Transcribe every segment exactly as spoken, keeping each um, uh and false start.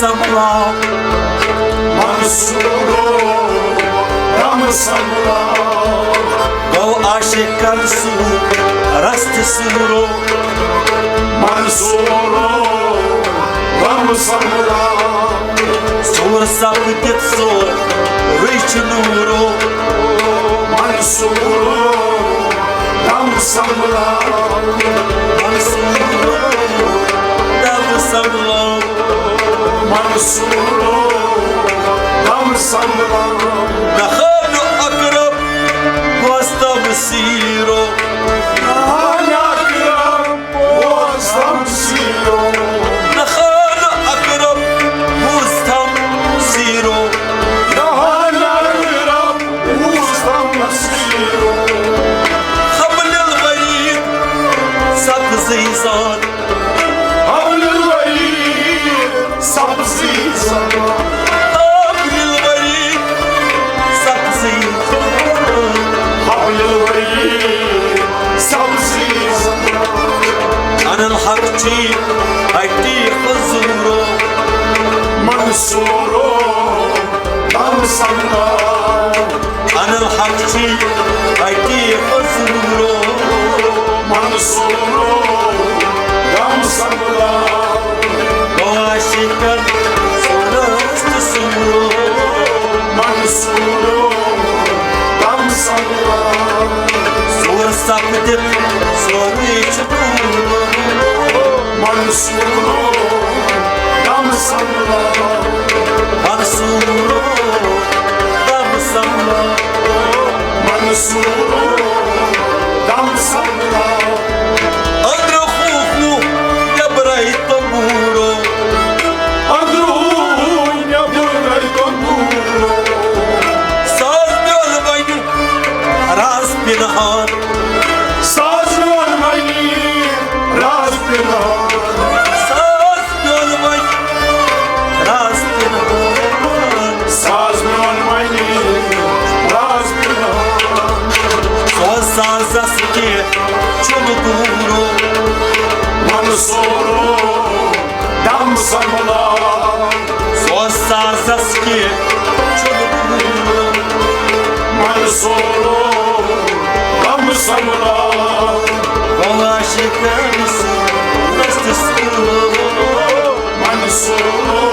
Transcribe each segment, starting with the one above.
سنبھلاو۔ منصورو، غم سنبھلاو۔ گوٚو عاشقن سُہ رستہٕ سوٗرو۔ منصورو، غم سنبھلاو۔ سوٗر سپدِتھ سورُے چھُ نوٗرو۔ منصورو، غم سنبھلاو۔ منصورو، غم سنبھلاو۔ منصورو، غم سنبھلاو۔ نہان اقرب گوس تمثیلو۔ نہان اقرب گوس تمثیلو۔ نہان اقرب گوس تمثیلو۔ نہان اقرب گوس تمثیلو۔ حبل الورید سبزی زاد۔ حبل الورید سبزی زاد۔ حبل الورید سبزی زاد۔ حبل الورید سبزی زاد۔ انن حق چی ہٹی حضورو۔ منصورو، غم سنبھلاو۔ انن حق چی ہٹی حضورو۔ منصورو، غم سنبھلاو۔ گوٚو عاشقن سُہ رستہٕ سوٗرو۔ منصورو، غم سنبھلاو۔ سوٗر سپدِتھ سورُے چھُ نوٗرو۔ منصورو، غم سنبھلاو۔ منصورو، غم سنبھلاو۔ منصورو، غم سنبھلاو۔ أنٛدرٕ ہو ہو نیٚبرَے توٚمبوٗرو۔ أنٛدرٕ ہو ہو نیٚبرَے توٚمبوٗرو۔ ساز میون وۄنۍ راز پِنہان۔ ساز میون وۄنۍ راز پِنہان۔ ساز میون وۄنۍ راز پِنہان۔ ساز میون وۄنۍ راز پِنہان۔ سوز سازس کینٛہہ چھُنہٕ دوٗرو۔ منصورو، دم سنبھلاو۔ سوز سازس کینٛہہ چھُنہٕ دوٗرو۔ منصورو، دم سنبھلاو۔ گوٚو عاشقن سُہ رستہٕ سوٗرو۔ منصورو،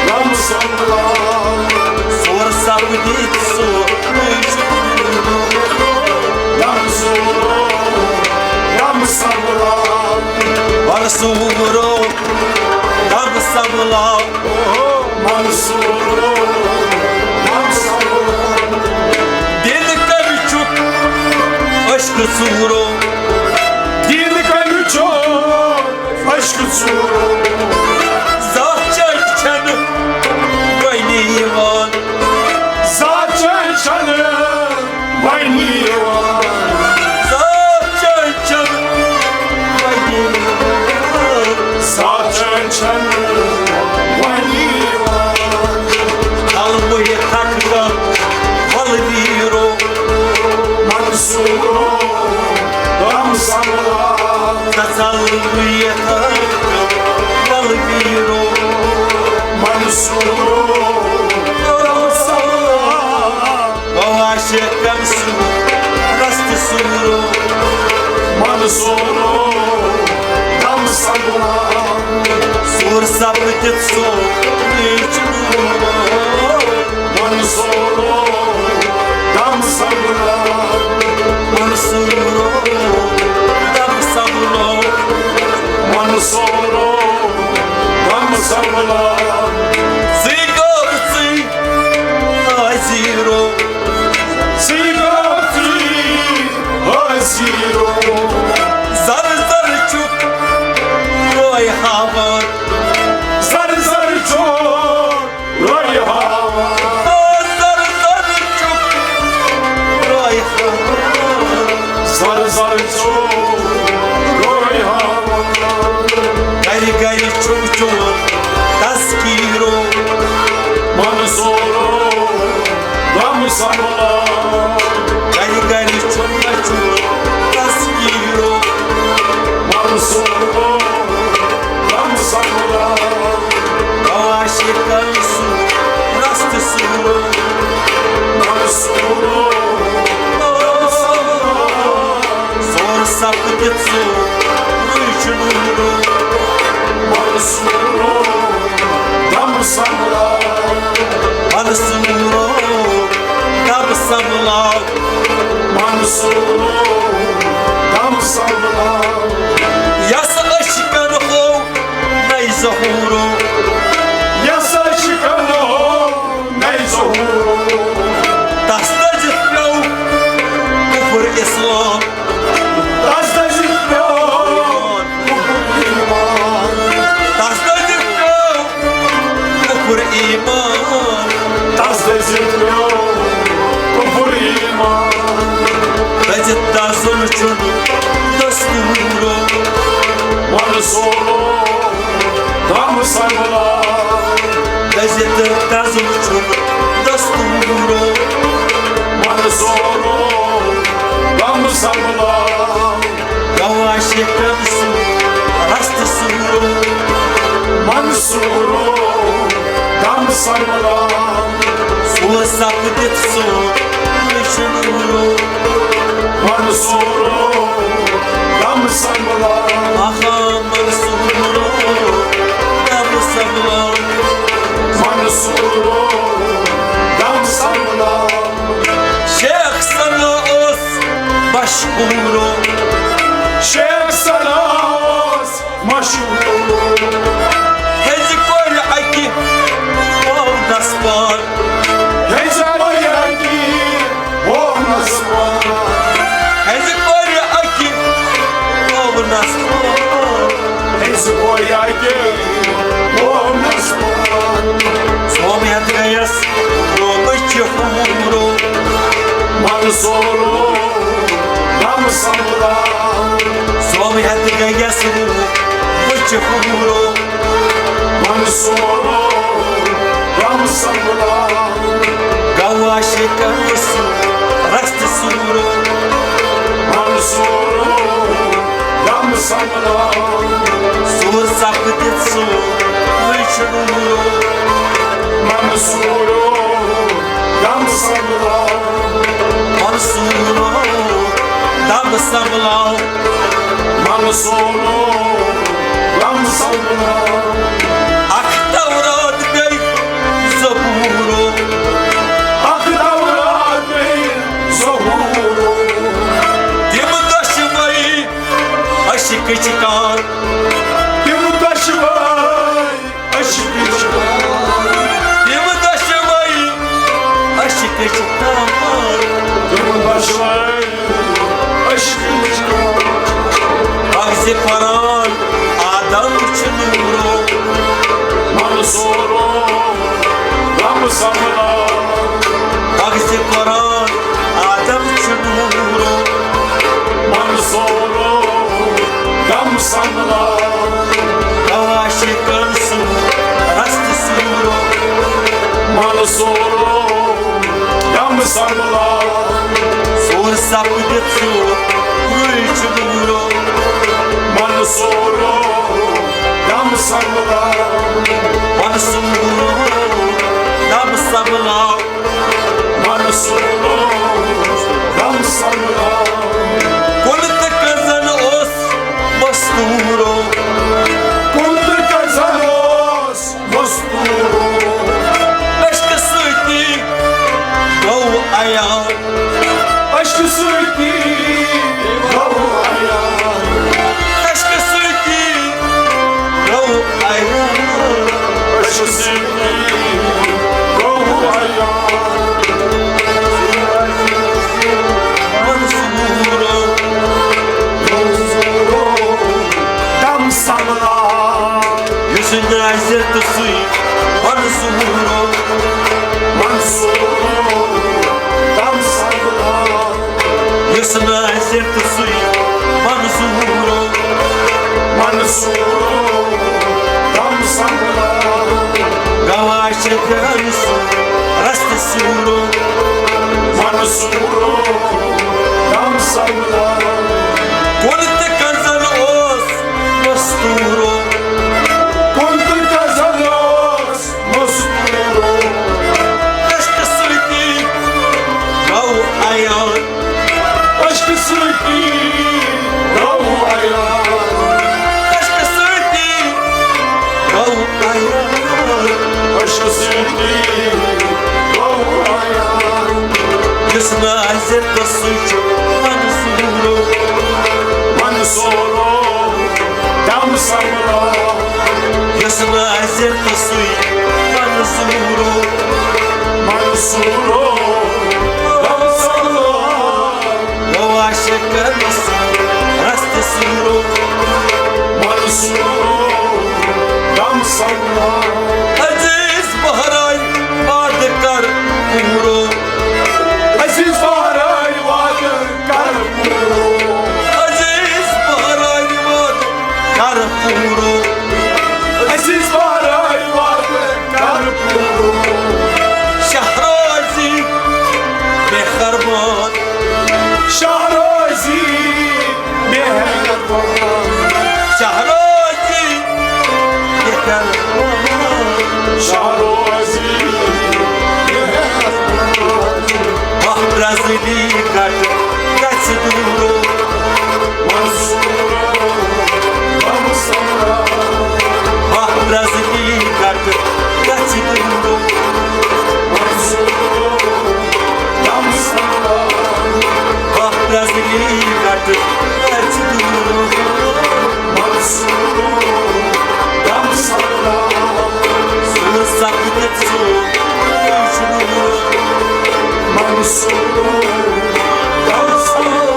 دم سنبھلاو۔ سوٗر سپدِتھ سُہ دم سنبھلاو۔ دم سنبھلاو۔ وَلہٕ سوٗرو، دم سنبھلاو۔ منصورو، دم سنبھلاو۔ دِل کَمہِ چھُکھ عشقہٕ ژوٗرو۔ دِل کَمہِ چھُکھ عشقہٕ ژوٗرو۔ زانٛہہ چٲنۍ چھَنہٕ وۄنۍ یِوان۔ زانٛہہ چٲنۍ چھَنہٕ وۄنۍ یِوان۔ زانٛہہ چٲنۍ چھَنہٕ وۄنۍ یِوان۔ زانٛہہ چٲنۍ چھَنہٕ وۄنۍ یِوان۔ البہٕ یہِ تھکھ گم ولویٖرو۔ منصورو، دم سنبھلاو۔ تسل یتھ ولویرو۔ منصورو، دم سنبھلاو۔ گوٚو عاشقن سُہ رستہٕ سوٗرو۔ منصورو، دم سنبھلاو۔ سوٗر سپدِتھ سُہ ریٖچھ نوٗرو۔ منصورو، دم سنبھلاو۔ منصورو، دم سنبھلاو۔ منصورو، دم سنبھلاو۔ ژٕے گوٚو ژٕے حٲضیٖرو۔ ژٕے گوٚو ژٕے حٲضیٖرو۔ زر زر چھُکھ روے ہاوان۔ زر زر چھُکھ روے ہاوان۔ زر زر چھُکھ روے ہاوان۔ زر زر چھُکھ روے ہاوان۔ گرِ گرِ چھُم چون تذکیٖرو۔ منصورو، دم سنبھلاو۔ گرِ گرِ چھُم چون تذکیٖرو۔ منصورو، دم سنبھلاو۔ دِژٕ روی چھُ نوٗرو۔ منصوٗرو دم سنبھلا۔ منصوٗرو دم سنبھلا۔ منصوٗرو دم سنبھلا۔ یس عشقن ہو نَے ظہوٗرو۔ یس عشقن ہو نَے ظہوٗرو۔ تس دٔزِتھ پیوٚو کُفر اسلام۔ تس دٔزِتھ پیوٚو کُفر ایمان۔ تس دٔزِتھ پیوٚو کُفر ایمان۔ تس دٔزِتھ پیوٚو کُفر ایمان۔ دٔزِتھ دزُن چھُنہٕ دستوٗرو۔ منصوٗرو دم سنبھلا۔ دٔزِتھ دزُن چھُنہٕ دستوٗرو۔ منصوٗرو دم سنبھلا۔ گواہ شکن سُہ رستہٕ سوٗرو۔ منصوٗرو دم سنبھلا۔ سُہ سپدِتھ سُہ وٕچھنوٗرو۔ منصوٗرو دم سنبھلا۔ آہا منصوٗرو دم سنبھلا۔ منصوٗرو دم سنبھلا۔ شیخ ثنا اوس مشہوٗرو۔ شیخ ثنا اوس مشہوٗر۔ ہیٚژِ کورِ اَکہِ وونَس پان۔ ہیٚژِ کورِ اَکہِ وونَس پان۔ ہیٚژِ کورِ اَکہِ وونَس پان۔ ہیٚژِ کورِ اَکہِ وونَس پان۔ سوم ہٮ۪تھ گٔیَس رومٕچ چھِ حوٗرو۔ منصوٗرو دم سنبھلا۔ سوم ہٮ۪تھ گٔیَس رومٕچ چھِ حوٗرو۔ منصوٗرو دم سنبھلا۔ گواہ شکن سُہ رستہٕ سوٗرو۔ منصوٗرو دم سنبھلا۔ سُہ سپدِتھ سُہ وٕچھنوٗرو۔ منصوٗرو دم سنبھلا۔ منصوٗرو دم سنبھلا۔ منصوٗرو دم سنبھلا۔ اکھ تورات بیٚیہِ زبوٗرو۔ اکھ تورات بیٚیہِ زبوٗرو۔ تِم دۄشوَے عشقٕچ کار۔ تِم دۄشوَے عشقٕچ کار۔ تِم دۄشوَے عشقٕچ کار۔ تِم دۄشوَے عشقٕچ کار۔ مغزِ قرآن آدم چھُ نوٗرو۔ منصوٗرو دم سنبھلا۔ مغزِ قرآن آدم چھُ نوٗرو۔ منصوٗرو دم سنبھلا۔ گواہ شکن سُہ رستہٕ سوٗرو۔ منصوٗرو دم سنبھلا۔ سُہ سپدِتھ سُہ وٕچھ نوٗرو۔ منصوٗرو دم سنبھلا۔ منصوٗرو دم سنبھلا۔ منصوٗرو دم سنبھلا۔ کُل تہٕ کنزن اوس مستوٗرو۔ کُل تہٕ کنزن اوس مستوٗرو۔ عشقہٕ سۭتی گوٚو عیال۔ عشقہٕ سۭتی گوٚو عیال۔ عشقہٕ سۭتی گوٚو عیال۔ عشقہٕ سۭتی گوٚو عیال۔ منصوٗرو، منصوٗرو، دم سنبھلا۔ یُس نٲصِر تہٕ سُے منصوٗرو۔ منصوٗرو، دم سنبھلا۔ یُس نٲصِر تہٕ سُے منصوٗرو۔ منصوٗرو، دم سنبھلا۔ گواہ چھِ گرٕ سُہ رستہٕ سوٗرو۔ منصوٗرو، دم سنبھلا۔ کُل تہٕ کنزن اوس مستوٗرو۔ کُل تہٕ کنزن اوس مستوٗرو۔ عشقہٕ سۭتی گوٚو عیال۔ عشقہٕ سۭتی گوٚو ناظر تہٕ سُے چھُ منصوٗرو۔ منصوٗرو دم سمرو۔ یُس ناظر تہٕ سُے منصوٗرو۔ منصوٗرو دم سمرو۔ گوٚو عاشقن سُنٛد رستہٕ سوٗرو۔ منصوٗرو دم سمرو۔ عزیز بہرٲے وعدٕ کر پوٗرٕ۔ عزیز بہرٲے وعدٕ کر پوٗرٕ۔ عزیز بہرٲے وعدٕ کر پوٗرٕ۔ عزیز بہرٲے وعدٕ کر پوٗرٕ۔ شہرازی مہربان۔ شہرازی مہربان۔ شہرازی مہربان۔ شہرازی مہربان۔ اکھ پرٛزٕلی گٹہٕ گژھِ دوٗر۔ منصوٗر، منصوٗر۔ اکھ پرٛزٕلی گٹہٕ گژھِ دوٗر۔ منصوٗر، منصوٗر۔ اکھ پرٛزٕلی گٹہٕ گژھِ دوٗر۔ منصوٗر، منصوٗر۔ سُہ سپدِ ژوٗر۔ منصوٗر، منصوٗر۔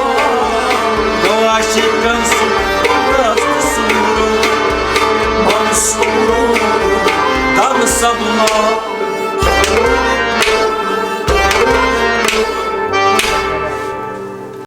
گوٚو عاشقن سُنٛد رستہٕ سوٗر۔ منصوٗر، دم سمرو۔